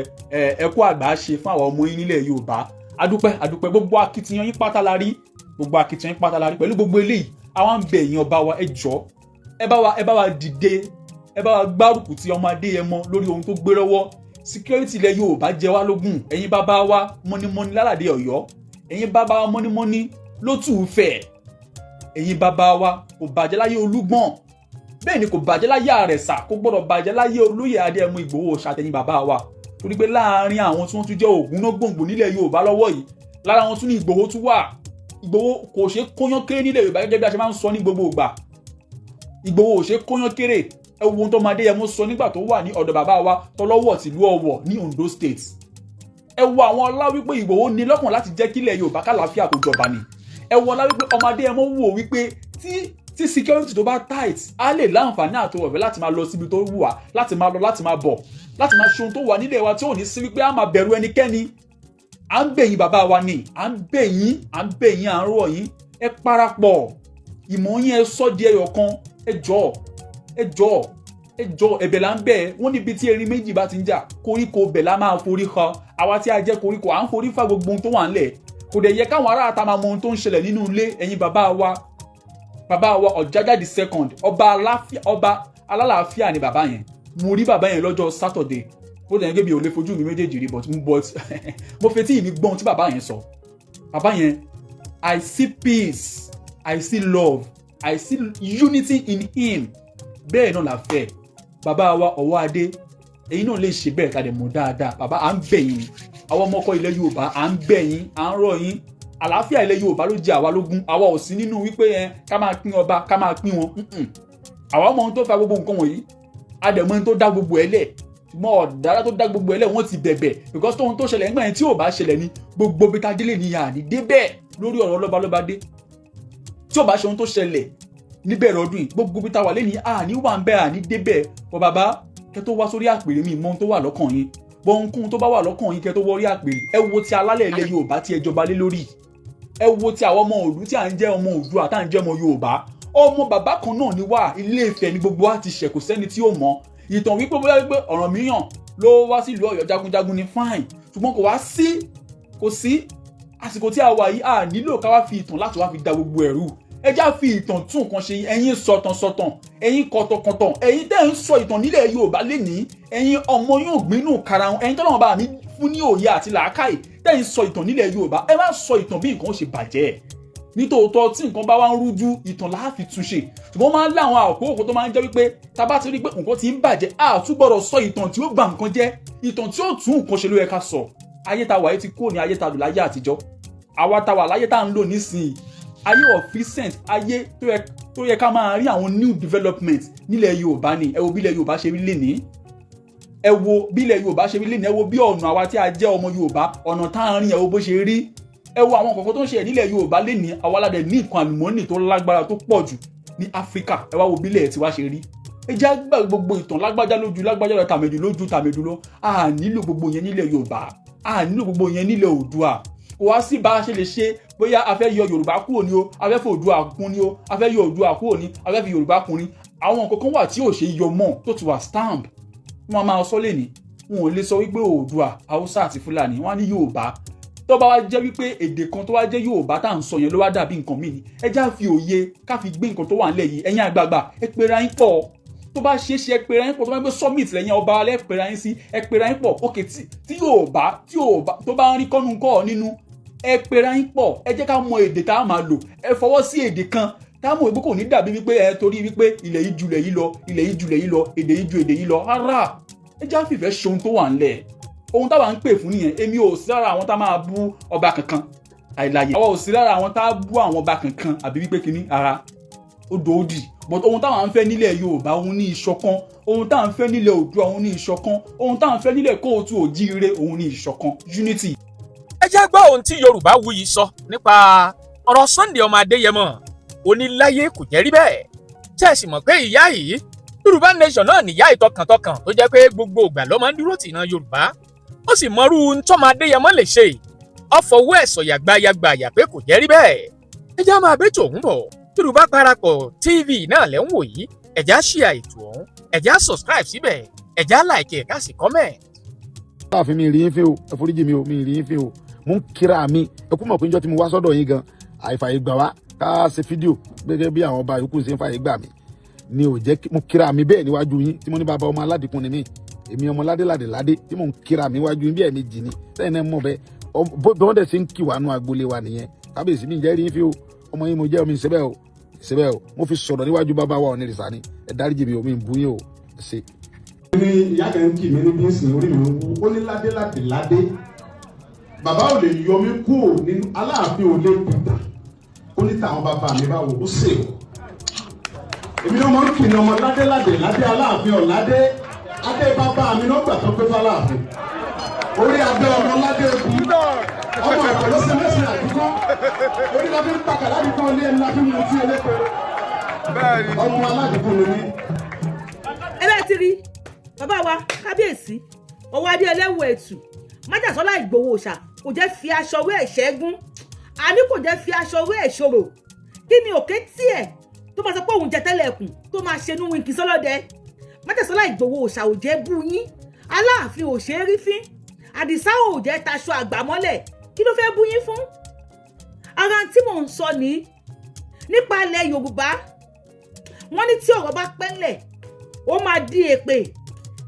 Ẹ kú àgbà ṣe fún àwọn ọmọ yín nílẹ̀ Yorùbá. Adúpẹ́, adúpẹ́. Gbogbo akitiyan yín pátá la rí, gbogbo akitiyan yín pátá la rí. Pẹ̀lú gbogbo eléyìí, àwọn ń bẹ̀ yín, ọba wa, ẹ jọ̀ọ́, ẹ bá wa dìde, ẹ bá wa gbárùkù ti ọmọ Adéyẹmọ lórí ohun tó gbé lọ́wọ́. Security ilẹ̀ Yorùbá jẹ wá lógún. Ẹ̀yin bàbá wa mọ́nímọ́ní lálàdé Ọ̀yọ́, ẹ̀yin bàbá wa mọ́nímọ́ní lótùúfẹ̀, ẹ̀yin bàbá wa, kò bàjẹ́ láyé Olúgbọ̀n, bẹ́ẹ̀ ni kò bàjẹ́ láyé Àrẹ̀sà, kò gbọ́dọ̀ bàjẹ́ láyé olóyè Adéyẹmọ Ìgbòho ṣàtẹ̀yìn bàbá wa, torí pé láàárín àwọn tí wọ́n tún jẹ́ ògúnná gbòǹgbò nílẹ̀ Yorùbá lọ́wọ́ yìí, lára wọn tún ní Ìgbòho tún wà. Ìgbòho kò ṣe kóyán kéré nílẹ̀ Yorùbá, gẹ́gẹ́ bí a ṣe máa ń sọ ní gbogbo ìgbà. Ìgbòho ò ṣe kóyán kéré. Ẹ wo ohun tó máa Adéyẹmọ sọ nígbà tó wà ní ọ̀dọ̀ bàbá wa tọlọ́wọ̀ tìlú Ọ̀wọ̀ ní Ondo State. Ẹ wo àwọn ọlá wípé Ìgbòho ní lọ́kàn láti jẹ́ kílẹ̀ Yorùbá kálàáfíà kó jọba ni. Ẹ wo ọlá wípé ọmọ Adéyẹmọ wò wípé tí security tó bá tight, á lè láǹfààní àti ọ̀fẹ́ láti máa lọ síbi tó wù wá, láti máa lọ, láti máa bọ̀, láti máa ṣe ohun tó wà nílẹ̀ wa, tí ò ní sí wípé á máa bẹ̀rù ẹnikẹ́ni. À ń bẹ̀ yín, bàbá wa ni, à ń bẹ̀ yín, à ń bẹ̀ yín, à ń rọ̀ yín. Ẹ parapọ̀ ìmọ̀ yín, ẹ sọ́ di ẹyọ kan. Ẹ jọ̀ọ́, ẹ jọ̀ọ́, ẹ jọ̀ọ́, ẹ̀bẹ̀ là ń bẹ̀. Wọ́n níbi tí erin méjì bá ti ń jà, koríko bẹ̀ la máa forí họ. Àwa tí a jẹ́ koríko, à ń forí fa gbogbo ohun tó wà ńlẹ̀. Kò dẹ̀ yẹ káwọn aráàta máa mọ ohun tó ń ṣẹlẹ̀ nínú ilé. Ẹ̀yin bàbá wa. Bàbá wa Ọ̀jájá the Second, ọba aláfíà, ọba alálàáfíà ni bàbá yẹn. Mo rí bàbá yẹn lọ́jọ́ Saturday. Bó tẹ̀ ń gbé mi ò lè fojú mi méjèèjì rí, but mo fetí mi gbọ́n tí bàbá yẹn sọ. Bàbá yẹn, I see peace, I see love, I see unity in him. Bẹ́ẹ̀ náà la fẹ́. Bàbá wa Ọwọ́ Adé, ẹ̀yin náà lè ṣe bẹ́ẹ̀ ká dẹ̀ mọ̀ dáadáa. Bàbá, à ń bẹ̀ yín ni. Àwọn ọmọ ọkọ ilẹ̀ Yorùbá, à ń bẹ̀ yín, à ń rọ̀ yín. Àlàáfíà ilẹ̀ Yorùbá ló jẹ àwa lógún. Àwa ò sí nínú wípé ẹ ká máa pín ọba, ká máa pín wọn. Àwa mọ ohun tó fa gbogbo nǹkan wọ̀nyí, a dẹ̀ mọ ohun tó dá gbogbo ẹ̀ lẹ̀. Ṣùgbọ́n ọ̀dára tó dá gbogbo ẹ̀ lẹ̀, wọ́n ti bẹ̀bẹ̀, because tóhun tó ṣẹlẹ̀ nígbà yẹn, tí ò bá ṣẹlẹ̀ ní gbogbo bí tadélé ní yàrá ní débẹ̀ lórí ọ̀rọ̀ lọ́balọ́ba dé. Tí ò bá ṣe ohun tó ṣẹlẹ̀ níbẹ̀rẹ̀ ọdún yìí, gbogbo bí ta wà lẹ́ni àní wà ń bẹ́ àní débẹ̀. Bọ́ bàbá, kẹ́ tó wá sórí àpèrè, mi mọ ohun tó wà lọ́kàn yín. Bọ́ ohunkóhun tó bá wà lọ́kàn yín, kẹ́ tó wọ́rí àpèrè, ẹ wo ti alálẹ̀ ilẹ̀ Yorùbá tí ẹ jọba lé lórí. Ẹ wo ti àwọn ọmọ òlú tí à ń jẹ́ ọmọ Oòduà, tá à ń jẹ́ ọmọ Yorùbá. Ọmọ bàbá kan náà ni wá. Ilé Ifẹ̀ ni gbogbo wa ti ṣẹ̀. Kò sẹ́ni tí ó mọ̀ ìtàn wípé bóyá wípé Ọ̀rànmíyàn ló wá sílùú Ọ̀yọ́ jagunjagun ni, fine. Ṣùgbọ́n kò wá sí, kò sí àsìkò tí a wà yìí, a nílò ká wá fi ìtàn láti wá fi da gbogbo ẹ̀rú. Ẹ já fi ìtàn tún nǹkan ṣe. Ẹ̀yin sọ̀tàn sọ̀tàn, ẹ̀yin kọ̀tọ̀kọ̀tàn, ẹ̀yin tẹ́ ń sọ ìtàn nílẹ̀ Yorùbá lénìí, ẹ̀yin ọmọ yóò gbínú karahun, ẹ̀yin tọ́lọ́run bá mi fún ní òye àti làákàyè tẹ́ ń sọ ìtàn nílẹ̀ Yorùbá, ẹ má sọ ìtàn bí nǹkan ó ṣe bàjẹ́. Nítòótọ́, tí nǹkan bá wá ń rújú, ìtàn la fi túnṣe. Ṣùgbọ́n máa ń láwọn àkókò tó máa ń jẹ́ wípé tá bá ti rí pé nǹkan ti ń bàjẹ́, a tún gbọ́dọ̀ sọ ìtàn tí ó bà nǹkan jẹ́. Ìtàn tí ó tún nǹkan ṣe ló yẹ ká sọ. Ayé ta wà yìí ti kúrò ní ayé ta lò láyé àtijọ́. Àwa ta wà láyé tá à ń lò nísìnyí, ayé of recent, ayé tó yẹ ká máa rí àwọn new development nílẹ̀ Yorùbá ni. Ẹ wo bí ilẹ̀ Yorùbá ṣe rí lénìí. Ẹ wo bí ilẹ̀ Yorùbá ṣe rí lénìí. Ẹ wo bí ọ̀nà àwa tí a jẹ́ ọmọ Yorùbá, ọ̀nà tá à ń rìn, ẹ wo bó ṣe rí. Ẹ wo àwọn kọ̀ọ̀kan tó ń ṣe nílẹ̀ Yorùbá lénìí. Àwa aládẹ ní nǹkan àlùmọ́ọ́nì tó lágbára tó pọ̀ jù ní Áfíríkà. Ẹ wá wo bí ilẹ̀ tiwa ṣe rí. Ẹ jẹ́ àgbà gbogbo ìtàn lágbájá lójú lágbájá lọ, tàmẹ̀dù lójú tàmẹ̀dù lọ. A nílò gbogbo yẹn nílẹ̀ Yorùbá, a nílò gbogbo yẹn nílẹ̀ Oòduà. Kò wá sí bá a ṣe lè ṣe bóyá a fẹ́ yọ Yorùbá kúrò ní o, a fẹ́ fi Oòduà kún ní o, a fẹ́ yọ Oòduà kúrò ní, a fẹ́ fi Yorùbá kún ní. Àwọn nǹkan kan wà tí ò ṣe yọ mọ́, tó ti wà stamp. Wọ́n máa sọ lẹ́ni, wọn ò lè sọ wípé Oòduà, Haúsá àti Fúlàní. Wọ́n á ní Yorùbá. Tó bá wá jẹ́ wípé èdè kan tó wá jẹ́ Yorùbá tá à ń sọ yẹn ló wá dàbí nǹkan míì ni, ẹ já fi òye ká fi gbé nǹkan tó wà nílẹ̀ yìí. Ẹ̀yin àgbààgbà, ẹ pera yín pọ̀. Tó bá ṣeé ṣe, ẹ pera yín pọ̀. Tó bá ń gbé summit lẹ́yìn ọba alẹ́, pera yín sí, ẹ pera yín pọ̀. Ok, tí Yorùbá tó bá ń rí kọ́nu kọ́ nínú, ẹ pera yín pọ̀. Ẹ jẹ́ ká mọ èdè tá a máa lò. Ẹ fọwọ́ sí èdè kan tá a mọ̀ wípé kò ní dàbí wípé ẹ torí wípé ilẹ̀ yìí ju ilẹ̀ yìí lọ, ilẹ̀ yìí ju ilẹ̀ yìí lọ, èdè yìí ju èdè yìí lọ. Rárá, ẹ já fìfẹ́ ṣe ohun tó wà ńlẹ̀. Ohun táwa ń pè fún nìyẹn. Èmi ò sí lára àwọn tá máa bú ọba kankan àìláyè. Àwa ò sí lára àwọn tá bú àwọn ọba kankan àbí wípé kínní ara ó dòódì, but ohun táwa ń fẹ́ nílẹ̀ Yorùbá, òun ní ìṣọ̀kan. Ohun táwa ń fẹ́ nílẹ̀ Oòduà, òun ní ìṣọ̀kan. Ohun táwa ń fẹ́ nílẹ̀ Kóòtù Òjíire, òun ní ìṣọ̀kan, unity. Ẹ jẹ́ gbọ́ ohun tí Yorùbá Wuyì sọ nípa ọ̀rọ̀ Sunday ọmọ Adéyẹmọ. Oníláyé kò jẹ́ rí bẹ́ẹ̀. Ṣé ẹ sì mọ̀ pé ìyá yìí, Yorùbá Nation náà nìyá ìtọkàntọkàn, tó jẹ́ pé gbogbo ìgbà ló máa ń dúró tì náà Yorùbá. Ó sì mọrú ntọ́mọ Adéyẹmọ lè ṣe. Ọ̀fọwọ́ ẹ̀ sọ̀yà gbayagbàyà pé kò jẹ́ rí bẹ́ẹ̀. Ẹ já máa bẹ́ tòun bọ̀. Yorùbá Parapọ̀ TV náà lẹ́ ń wò yìí. Ẹ já share ètò ọ̀hún, ẹ já subscribe síbẹ̀, ẹ já like ẹ̀, ká sì comment. Láàfin, mi rí yín fín o. Ẹ foríjì mi o, mi rí yín fín o. Mo ń kíra mi. Ẹ kú mọ̀ pé njọ́ tí mo wá sọ́dọ̀ yín gan, àìfàyè gbà wá ká ṣe fídíò gẹ́gẹ́ bí àwọn ọba yòókù ṣe ń fàyè gbà mí ni ò jẹ́ mo kíra mi bẹ́ẹ̀ níwájú yín, tí mo ní bàbá ọmọ aládìkún ni mí, èmi ọmọ ládéládé ládé, tí mò ń kíra mi níwájú yín bí ẹ̀ẹ̀mejì ni. Sẹ́yìn náà mọ̀ bẹ́ẹ̀, bí wọ́n dẹ̀ ṣe ń kí wàá nú agboolé wa nìyẹn. Kábíyèsí, mi jẹ́ rí yín fín o. Ọmọ yín mo jẹ́ omi ìṣẹ́bẹ̀ o, ìṣẹ́bẹ̀ o. Mo fi sọ̀rọ̀ níwájú bàbá wa Ọ̀nìrìsà ni. Ẹ dáríjì mi o, mi ń bú yín o. Ẹ ṣé. Ní ìyá kan kì mí níbi ìsìn, orí mi ń wú. Ó ní ládé ládé ládé, bàbá ò lè yọ mí kúrò nínú. Aláàfin ò lè pìtàn ó ní tàwọn bàbá mi báwo, ó sè o. Èmi náà máa ń kì ní ọmọ ládé ládé ládé, Aláàfin ọ̀ládé adé bàbá mi náà gbà tó pé fáláàfin orí abẹ́ ọmọ ládé ebu ọmọ ẹ̀kọ́ ló ṣe mẹ́sìn àdúgbò orí la fi ń pàkà ládùúgbò ilé ẹni la fi ń mutí elépo. Ọmọ aládùúgbò ni mí. Ẹ bẹ́ẹ̀ ti rí bàbá wa kábíyèsí Ọwọ́ Adé Ẹlẹ́wọ̀ Ẹ̀tù Májàsọ́lá Ìgbòho Òòṣà, kò jẹ́ fi aṣọ wé ẹ̀ṣẹ́gun, àní kò jẹ́ fi aṣọ wé ẹ̀ṣòro. Kí ni òkè tiẹ̀ tó máa sọ pé òun jẹ tẹ́lẹ̀ ẹkùn tó máa ṣe inú wíńkì sọ́lọ́dẹ? Májàsọ́lá Ìgbòho Òòṣà ò jẹ́ bú yín. Aláàfin ò ṣe é rí fín. Àdìsá ò jẹ́ taṣọ àgbà mọ́lẹ̀. Kí ló fẹ́ bú yín fún? Ara tí mò ń sọ ní Nípa ilẹ̀ Yorùbá, wọ́n ní tí ọ̀rọ̀ bá pẹ́ ńlẹ̀, ó máa di èpè.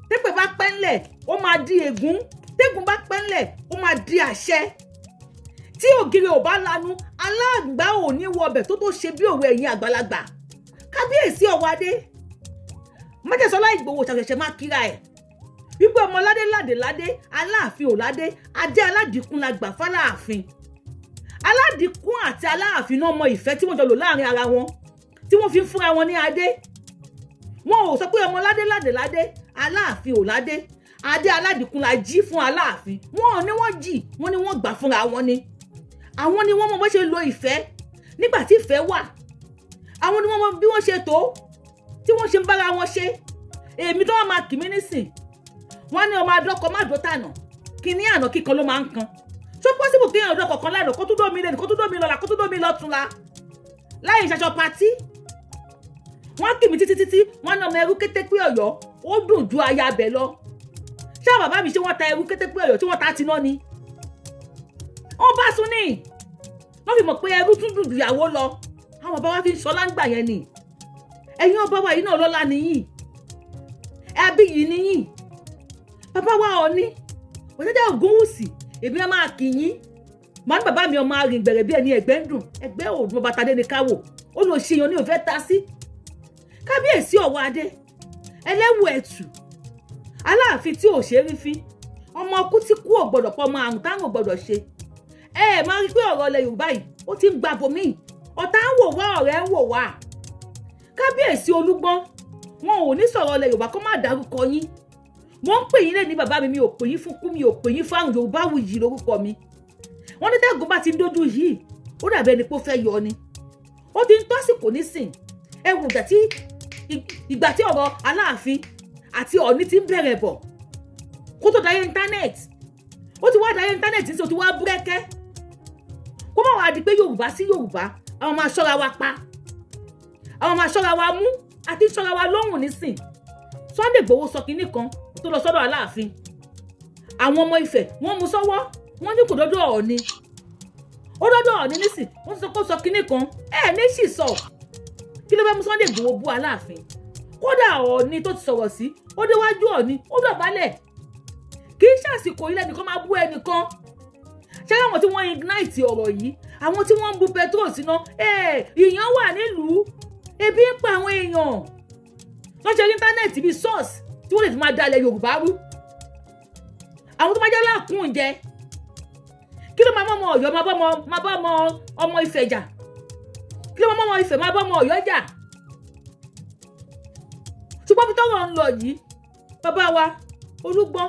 Tépè bá pẹ́ ńlẹ̀, ó máa di ègún. Tégún bá pẹ́ ńlẹ̀, ó máa di àṣẹ. Tí ògiri ò bá lanu, aláǹgbá ò ní wọbẹ̀ tó tó ṣe bí òwe. Ẹ̀yìn àgbàlagbà, kábíyèsí Ọ̀wádé Májàsọ́lá Ìgbòho ṣàṣẹ̀ṣẹ̀ máa kíra ẹ̀ wípé ọmọ ládé ládé ládé, Aláàfin ò ládé. Adé aládìkún la gbà fáláàfin. Aládìkún àti Aláàfin náà mọ ìfẹ́ tí wọ́n jọ lò láàrin ara wọn tí wọ́n fi ń fúnra wọn ní adé. Wọn ò sọ pé ọmọ ládé ládé ládé, Aláàfin ò ládé, adé aládìkún la jí fún Aláàfin. Wọn ò ní wọ́n jì, wọ́n ní wọ́n gbà fúnra wọn ni. Àwọn ni wọ́n mọ bó ṣe lo ìfẹ́ nígbà tí ìfẹ́ wà. Àwọn ni wọ́n mọ bí wọ́n ṣe tó tí wọ́n ṣe ń bára wọn ṣe. Èmi tó wọ́n máa kì mí nísìn, wọ́n ní ọmọ adọ́kọ má dó tànà kíní àná kíkan ló máa ń kan. So possible kéèyàn ọdọ kọ̀ọ̀kan lánàá, kó tún dómi lẹ́nu, kó tún dómi lọ́la, kó tún dómi lọ́túnla, láì ṣaṣọ party? Wọ́n kì mí títí títí, wọ́n ní ọmọ ẹrú kété pé Ọ̀yọ́ ó dùn ju aya abẹ lọ. Ṣé àwọn bàbá mi, ṣé wọ́n ta ẹrú kété pé Ọ̀yọ́ tí wọ́n ta tiná ni? Wọ́n bá sún ní wọ́n fi mọ̀ pé ẹrú tún dùn ju ìyàwó lọ. Àwọn bàbá wa fi ń sọ láǹgbà yẹn ni. Ẹ̀yin ọba wa yìí náà, lọ́lá nìyí, ẹbí yìí nìyí. Bàbá wa Ọ̀ní Ọ̀jájá Ògúnwùsì, èmi á máa kì yín. Màá ní bàbá mi, ọmọ arìn gbẹ̀rẹ̀ bí ẹni ẹgbẹ́ ń dùn, ẹgbẹ́ òdùn. Bàbá Tadé ni káwò ó lọ ṣe èèyàn ní òfẹ́ ta sí. Kábíyèsí Ọ̀wọ́ Adé ẹlẹ́wù ẹ̀tù, Aláàfin tí ò ṣe é rí fín, ọmọ ọkú tí kú ò gbọ́dọ̀ pọ̀, ọmọ àrùn táwọn ò gbọ́dọ̀ ṣe. Ẹ ẹ máa rí pé ọ̀rọ̀ ilẹ̀ Yorùbá yìí, ó ti ń gba bòmíì. Ọ̀tá ń wò wá, ọ̀rẹ́ ń wò wá. Kábíyèsí Olúgbọ́n, wọn ò ní sọ̀rọ̀ ilẹ̀ Yorùbá kó má dárúkọ yín. Mo ń pè yín lé ní bàbá mi. Mi ò pè yín fún kú, mi ò pè yín fáwọn. Yorùbá wuyì lórúkọ mi. Wọ́n ní tẹ́gùn bá ti ń dójú yìí, ó dàbí ẹni pé ó fẹ́ yọ ni. Ó ti ń tọ́sìkò nísìn. Ẹ wù ìgbà tí ọ̀rọ̀ Aláàfin àti Ọ̀ọ̀ni ti ń bẹ̀rẹ̀ bọ̀ kó tó dayé íńtánẹ́ẹ̀tì, ó ti wá dayé íńtánẹ́ẹ̀tì ní, ó ti wá búrẹ́kẹ́. Kó má wàá di pé Yorùbá sí Yorùbá, àwọn máa ṣọ́ra wa pa, àwọn máa ṣọ́ra wa mú àti ṣọ́ra wa lóhùn nísìn. Sunday Igboho sọ kinní kan tó lọ sọ́dọ̀ Aláàfin. Àwọn ọmọ Ifẹ̀ wọ́n mú sọ́wọ́, wọ́n ní kò dọ́dọ̀ Ọ̀ọ̀ni. Ó dọ́dọ̀ Ọ̀ọ̀ni nísìn, wọ́n sọ kó sọ kinní kan ẹ̀ ní sì sọ. Kí ló fẹ́ mú Sunday Igboho bú Aláàfin? Kódà Ọ̀ọ̀ni tó ti sọ̀rọ̀ sí, ó déwájú Ọ̀ọ̀ni, ó dọ̀bálẹ̀. Kì í ṣàsìkò ilé ẹnìkan máa bú ẹnìkan. Ṣé àwọn tí wọ́n ignite ọ̀rọ̀ yìí, àwọn tí wọ́n ń bu petrol síná, ìyàn wà nílùú, ebi ń pa àwọn èèyàn, wọ́n ṣe íńtánẹ́ẹ̀tì bíi source tí wọ́n lè fi máa dalẹ̀ Yorùbá rú. Àwọn tó máa jẹ́ láàkún jẹ, kí ló máa mọ́ ọmọ Ọ̀yọ́ máa bá ọmọ ọmọ Ifẹ̀ jà? Kí ló máa mọ́ ọmọ Ifẹ̀ máa bá ọmọ Ọ̀yọ́ jà? Ṣùgbọ́n bí tọ́rọ̀ ń lọ yìí, bàbá wa Olúgbọ́n,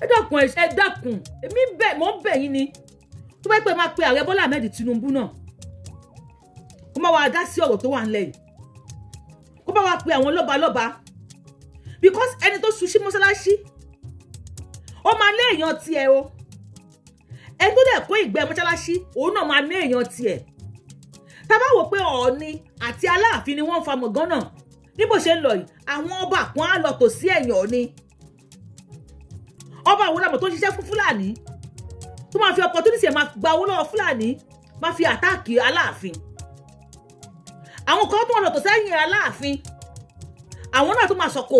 ẹ dákun, ẹ dákun. Èmi bẹ̀, mò ń bẹ̀ yín ni. Tó bá pẹ́ máa pe ààrẹ Bọ́lá Ahmed Tinubu náà, kó má wàá dá sí ọ̀rọ̀ tó wà ńlẹ̀ yìí, kó bá wa pe àwọn lọ́balọ́ba, because ẹni tó ṣu sí mọ́ṣáláṣí, ó máa lé èèyàn tiẹ̀ o. Ẹni tó dẹ̀ kó ìgbẹ́ mọ́ṣáláṣí, òun náà máa lé èèyàn tiẹ̀. Tá bá wò pé Ọ̀ọ̀ni àti Aláàfin ni wọ́n ń fa mọ̀gán náà ní bó ṣe ń lọ yìí, àwọn ọba kan á lọ tò sí ẹ̀yìn Ọ̀ọ̀ni. Ọba àwọn ọmọ tó ń ṣiṣẹ́ fún Fúlàní, tó máa fi opportunity ẹ̀ máa gba owó lọ́wọ́ Fúlàní, máa fi attack Aláàfin. Àwọn kan tó wọn lọ tò sẹ́yìn Aláàfin, àwọn náà tó máa sọ̀kò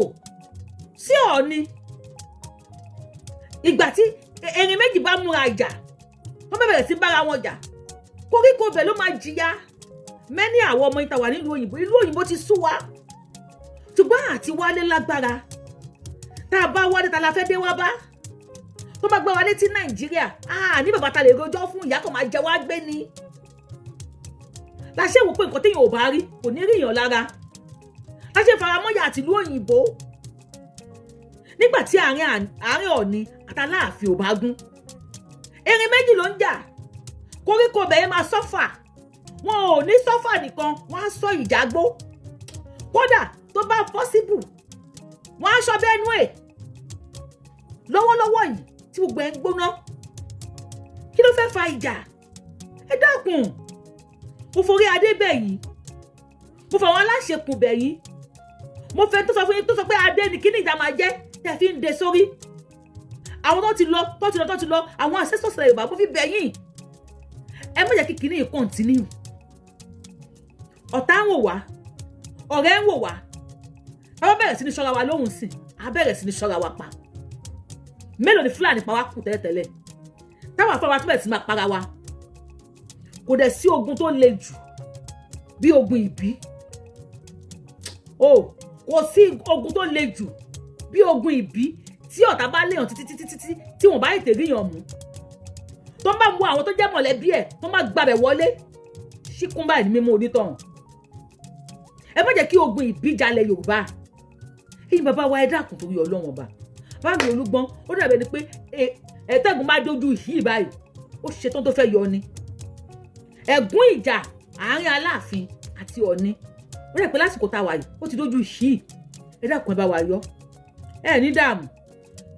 sí Ọ̀ọ̀ni. Ìgbà tí erin méjì bá múra ìjà, wọ́n bẹ̀rẹ̀ sí bára wọn jà, koríko bẹ̀ ló máa jìyà. Mẹ́ni àwọn ọmọ ìta wà nílùú òyìnbó, ìlú òyìnbó ti sú wa, ṣùgbọ́n àti wálé lágbára. Tá a bá wálé, ta la fẹ́ dé wá bá tó bá gbá wa létí Nàìjíríà? Ní bàbá ta lè rojọ́ fún, ìyá kan máa jẹ wá gbé ni. La ṣe wò pé nǹkan téèyàn ò bá rí kò ní rí èèyàn lára. La ṣe faramọ́yà àtìlú òyìnbó. Nígbà tí àárín Ọ̀ọ̀ni àtàláàfin ò bá gún, erin méjì ló ń jà, koríko bẹ̀rẹ̀ máa suffer. Wọn ò ní suffer nìkan, wọ́n á sọ ìjágbó. Kódà tó bá possible, wọ́n á sọ Benue. Lọ́wọ́lọ́wọ́ yìí tí gbogbo ẹ̀ ń gbóná, kí ló fẹ́ fa ìjà? Ẹ dákun, mo forí adé bẹ̀ yín, mo fọ àwọn aláṣekùn bẹ̀ yín, mo fẹ́ tó sọ fún yín, tó sọ pé adé ni kí ni ìjà máa jẹ́ tẹ́ fi ń de sórí àwọn tó ti lọ, tó ti lọ, tó ti lọ, àwọn ancestors Yorùbá, mo fi bẹ̀ yín, ẹ má jẹ́ kí kinní yìí continue. Ọ̀tá ń wò wá, ọ̀rẹ́ ń wò wá. Bàbá bẹ̀rẹ̀ sí ní ṣọ́ra wa lóhùn sìn, á bẹ̀rẹ̀ sí ní ṣọ́ra wa pa. Mélòó ni Fúlàní pa wá kù tẹ́lẹ̀tẹ́lẹ̀, táwọn afọwọ́ tó bẹ̀rẹ̀ sí máa para wa? Kò dẹ̀ sí ogun tó le jù bí ogun ìbí o. Kò sí ogun tó le jù bí ogun ìbí. Tí ọ̀tá bá léèyàn títí títí títí, tí wọ́n bá tètè ríyàn mú, tó ń bá mú àwọn tó jẹ́ mọ̀lẹ́bí ẹ̀, tó ń bá gbàbẹ̀ wọlé síkún báyìí ní mímú onítọ̀hún. Ẹ má jẹ́ kí ogun ìbí jalè Yorùbá. Ẹ̀yin bàbá wa, ẹ dákun torí Ọlọ́run Ọba. Bàbá mi Olúgbọ́n, ó dàbẹ̀ ni pé ẹ̀ẹ́dẹ́gùn bá dojú yìí báyìí, ó ṣetán tó fẹ́ yọ ni ẹ̀gún ìjà àárín Aláàfin àti Ọ̀ọ̀ni. Ó dẹ̀ pé lásìkò tá a wà yìí, ó ti dojú yìí. Ẹ dákun, ẹ bá wa yọ. Ẹ ní dààmú.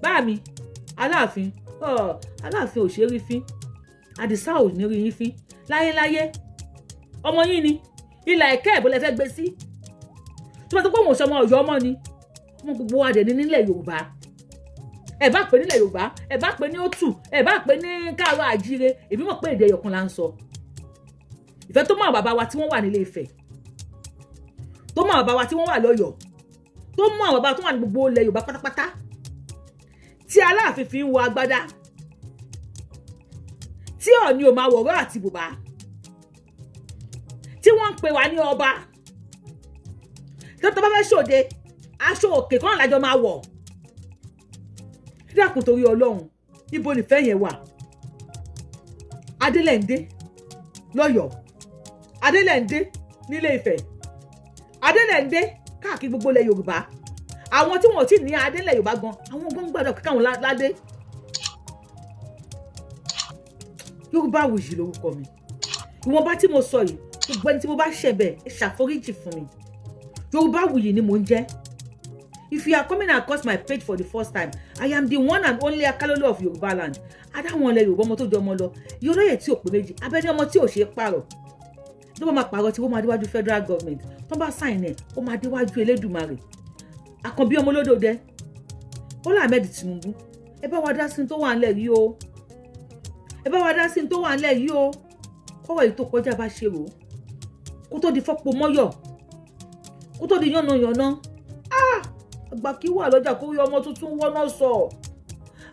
Bá mi Aláàfin, Aláàfin ò ṣe é rí fín, Àdìsá ò ní rí yín fín láyéláyé. Ọmọ yín ni ilà ẹ̀kẹ́ ìbò lẹ fẹ́ gbé sí. Tó bá tó pé òun ò sọmọ Ọ̀yọ́, ọmọ ni ọmọ gbogbo wa dẹ̀ ní nílẹ̀ Yorùbá. Ẹ bá pè nílẹ̀ Yorùbá, ẹ bá pè ní Òtù, ẹ bá pè ní Káàárọ̀ Àjíire, èmi mọ̀ pé èdè ẹyọkan là ń sọ. Ìfẹ́ tó mọ àwọn bàbá wa tí wọ́n wà nílé Ifẹ̀, tó mọ àwọn bàbá wa tí wọ́n wà lọ́yọ̀ọ́, tó mọ àwọn bàbá tó wà ní gbogbo ilẹ̀ Yorùbá pátápátá, tí Aláàfin fi ń wọ agbádá, tí Ọọ̀ni ò máa wọ̀rọ̀ àti bùbá, tí wọ́n ń pè wá ní ọba, tó tó bá fẹ́ ṣòde, aṣọ òkè kan lájọ máa wọ̀. Dákun torí Ọlọ́run, ibo nìfẹ́ yẹn wà? Adélẹ̀ndé lọ́yọ̀ọ́, Adélẹ̀ndé nílé Ifẹ̀, Adélẹ̀ndé káàkiri gbogbo ilẹ̀ Yorùbá. Àwọn tí wọn ò tí ní adélẹ̀ Yorùbá gan, àwọn gan gbàdọ̀ káwọn ládé. Yorùbá Wuyì lórúkọ mi. Ìwọ̀nba tí mo sọ yìí, gbogbo ẹni tí mo bá ṣẹ̀ bẹ́ẹ̀, ẹ ṣàforíjì fún mi. Yorùbá Wuyì ni mò ń jẹ́. If you are coming across my page for the first time, I am the one and only Akalolo of Yorùbá land. Adáwọn ilẹ̀ Yorùbá, ọmọ tó jọ ọmọ lọ, ìyọlóye tí ò pé méjì, abẹ́ni ọmọ tí ò ṣe é pààrọ̀. Tó bá máa pààrọ̀ tí wọ́n máa déwájú federal government, tó bá sign ẹ̀, ó máa déwájú Elédùmarè. Àkànbí ọmọ olódòdẹ, Bọ́lá Ahmed Tinubu, ẹ bá wa dá sí tó wà ńlẹ̀ yìí o. Ẹ bá wa dá sí tó wà ńlẹ̀ yìí o. Kọ́wọ́ èyí tó kọjá bá ṣe rò ó, kó tó di fọ́pọ̀ mọ́yọ̀, kó tó di yànnàyànnà. Àgbà kí wà lọ́jà kó rí ọmọ tuntun wọ́n náà sọ.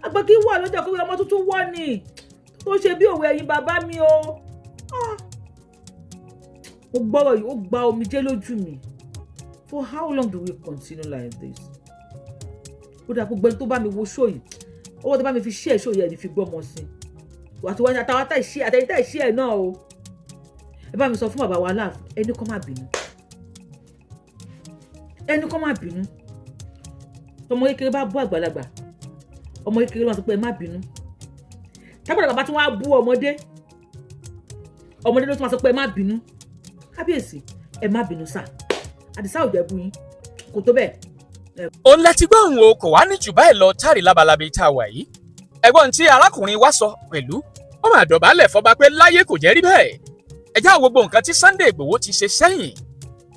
Àgbà kí wà lọ́jà kó rí ọmọ tuntun wọ́n ni tó ṣe bí òwe. Ẹ̀yin bàbá mi o, mo gbọ́rọ̀ yìí, ó gba omijé lójú mi. For how long do we continue like this? Ó dà, gbogbo ẹni tó bá mi wo show yìí, owó tó bá mi fi share show yìí, ẹ̀ ní fi gbọ́mọ sí i. Àti àtàwọn tá ìṣe àtẹ̀yìn tá ìṣe ẹ̀ náà o. Ẹ bá mi sọ fún bàbá wa Aláàfin, ẹni kọ́ má bínú, ẹni kọ́ má bínú. Tọmọ kékeré bá bú àgbàlagbà, ọmọ kékeré wọn sọ pé ẹ má bínú. Tábìlì bàbá tí wọ́n á bú ọmọdé, ọmọdé ló tún máa sọ pé ẹ má bínú. Kábíyèsí, ẹ má bínú sà. Àdìsá ò jẹ́ bú yín, kò tó bẹ́ẹ̀. Òun lẹ ti gbọ́ òun o. Kò wá ní jù báyìí lọ táàrí lábalábí tá a wà yìí. Ẹ̀gbọ́n tí arákùnrin wa sọ pẹ̀lú, ó máa dọ̀bálẹ̀ fọba pé láyé kò jẹ́ rí bẹ́ẹ̀. Ẹ̀já gbogbo nǹkan tí Sunday Igboho ti ṣe sẹ́yìn,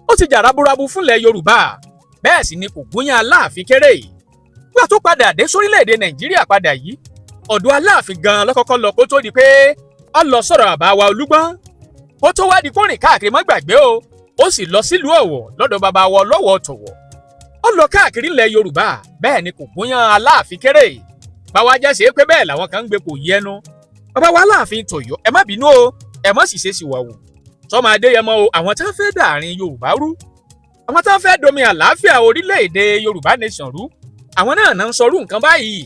ó ti jà raburabu fúnlẹ̀ Yorùbá, bẹ́ẹ̀ sì ni kò gúnyán Aláàfin kéré. Gbà tó padà dé sórílẹ̀-èdè Nàìjíríà padà yìí, ọ̀dọ̀ Aláàfin gan-an lọ́kọ́kọ́ lọ, kó tó di pé ó lọ sọ̀rọ̀ bàbá wa Olúgbọ́n, kó tó wá di kó rìn káàkiri. Má gbàgbé o, ó sì lọ sílùú Ọ̀wọ̀ lọ́dọ̀ bàbá wa Ọlọ́wọ̀ Tọ̀wọ̀. Ó lọ káàkiri ilẹ̀ Yorùbá, bẹ́ẹ̀ ni kò gúnyán Aláàfin kéré. Báwa jẹ́ ṣe é pé bẹ́ẹ̀ làwọn kan ń gbé kò yí ẹnu. Bàbá wa Aláàfin tọ̀yọ́, ẹ má bínú o, ẹ má sì ṣe sì wà wò sọmọ Adéyẹmọ o. Àwọn tá fẹ́ dàrin Yorùbá rú, àwọn tá fẹ́ domi àlàáfíà orílẹ̀-èdè Yorùbá nation rú, àwọn náà náà ń sọrú nǹkan báyìí.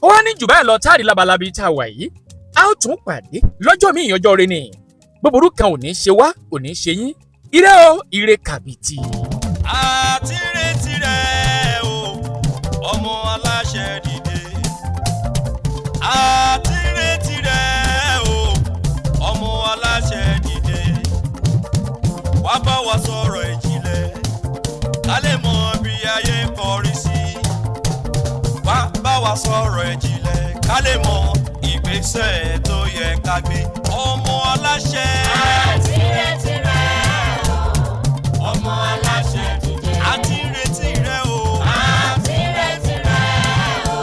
Ó wá ní jù báyìí lọ táàrí labalábí tá a wà yìí. A ó tún pàdé lọ́jọ́ míì, ọjọ́ rẹ ni. Búburú kan ò ní ṣe wá, ò ní ṣe yín. Ire o, ire kàbìtì. Àti retí rẹ̀ o, ọmọ aláṣẹ dìde. Àti retí rẹ̀ o, ọmọ aláṣẹ dìde. Wá bá wa sọ̀rọ̀ ìjìnlẹ̀, ká lè mọ bí ayé kọrí sí. Wá bá wa sọ̀rọ̀ ìjìnlẹ̀, ká lè mọ ìgbésẹ̀ tó yẹ ká gbé, ọmọ aláṣẹ. Àti retí rẹ̀ o, ọmọ aláṣẹ dìde. Àti retí rẹ̀ o. Àti retí rẹ̀ o,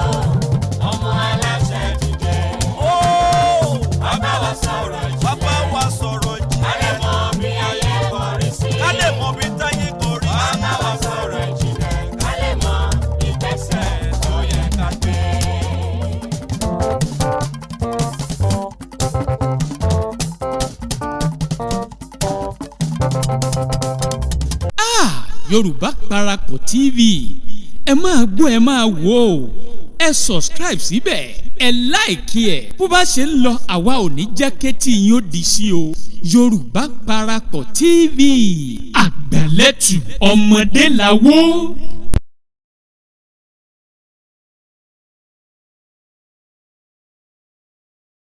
ọmọ aláṣẹ dìde. Ó Wá bá wa sọ̀rọ̀ wá bá ìjìnlẹ̀. wa sọ̀rọ̀ Ká lè ìjìnlẹ̀. mọ bí ayé kọrí sí. Ká Ah, Yorùbá Parapọ̀ TV, ẹ máa gbọ́, ẹ máa wò ó. Ẹ subscribe síbẹ̀, ẹ like ẹ̀. Bó bá ṣe ń lọ, àwa ò ní jẹ́ kétí yín ó di sí o. Yorùbá Parapọ̀ TV, àgbàlẹ́tù ọmọdé làwọ̀.